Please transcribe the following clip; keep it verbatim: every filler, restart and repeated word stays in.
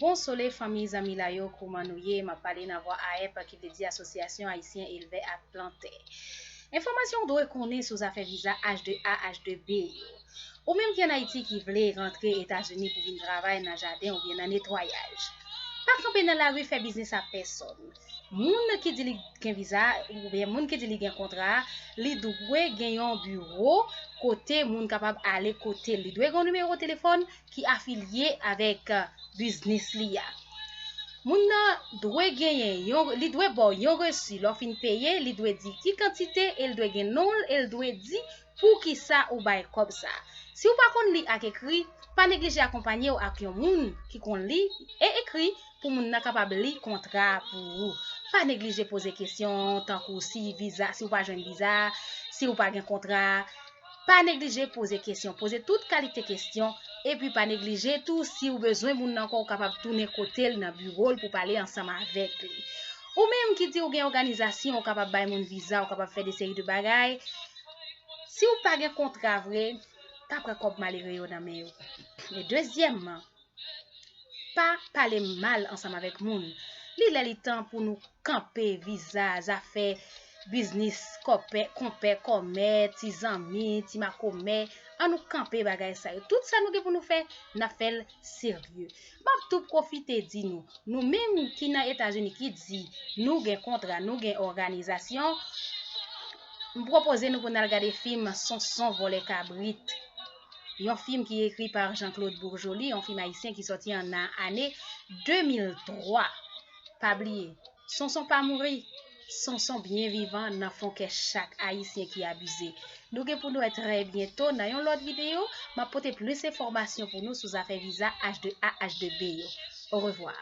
Bon sole fanmi zanmi la yo, kouman nou ye? M ap pale nan vwa A E P ki vle di Asosyasyon Ayisyen Elvè ak Plantè. Enfòmasyon w dwe konnen sou zafè viza H de A, H de B yo. Ou menm ki ann Ayiti ki vle rantre Etazini pou vin travay nan jaden oubyen nan netwayaj, pa kanpe nan lari fè biznis a pèsòn. Moun ki di li gen viza oubyen moun ki di li gen kontra, li dwe gen yon biwo kote moun kapab ale kote l. Li dwe gen yon nimewo telefòn ki afilye avèk biznis li a. Moun nan dwe genyen yon, li dwe ba w yon resi lè w fin peye, li dwe di ki kantite, e l dwe gen non l, e l dwe di poukisa ou bay kòb sa. Si w pa konn li ak ekri, pa neglije akonpanye w ak yon moun ki konn li e ekri pou moun nan kapab li kontra a pou ou. Pa neglije poze kesyon tankou si viza, si w pa jwenn viza, si w pa gen kontra, pa neglije poze kesyon. Poze tout kalite kesyon. Epi pa neglije tou, si w bezwen moun nan ankò, ou kapab tounen kote l nan biwo l pou pale ansanm avèk li. Ou menm ki di w gen òganizasyon, ou kapab bay moun viza, ou kapab fè de seri de bagay. Si w pa gen kontra vre, pa pran kòb malere yo nan men yo. E dezyèmman, pa pale mal ansanm avèk moun. Li lè li tan pou nou kanpe viza, zafè biznis, kòpè, konpè, kòmè, ti zanmi, ti makomè. An nou kanpe bagay sa yo. Tout sa nou gen pou nou fè, n ap fè l serye. M ap tou pwofite di nou, nou menm ki nan Etazini ki di nou gen kontra, nou gen òganizasyon, m pwopoze nou pou n al gade fim Sonson vòlè kabrit. Yon fim ki ekri pa Jean-Claude Bourjoli, yon fim ayisyen ki sòti an nan ane de mil twa. Pa bliye, Sonson pa mouri, Sonson byen vivan nan fon kè chak ayisyen ki abize. Nou gen pou nou wè trè byento nan yon lòt videyo. M ap pote plis enfòmasyon pou nou sou zafè viza H de A, H de B yo. Orevwa.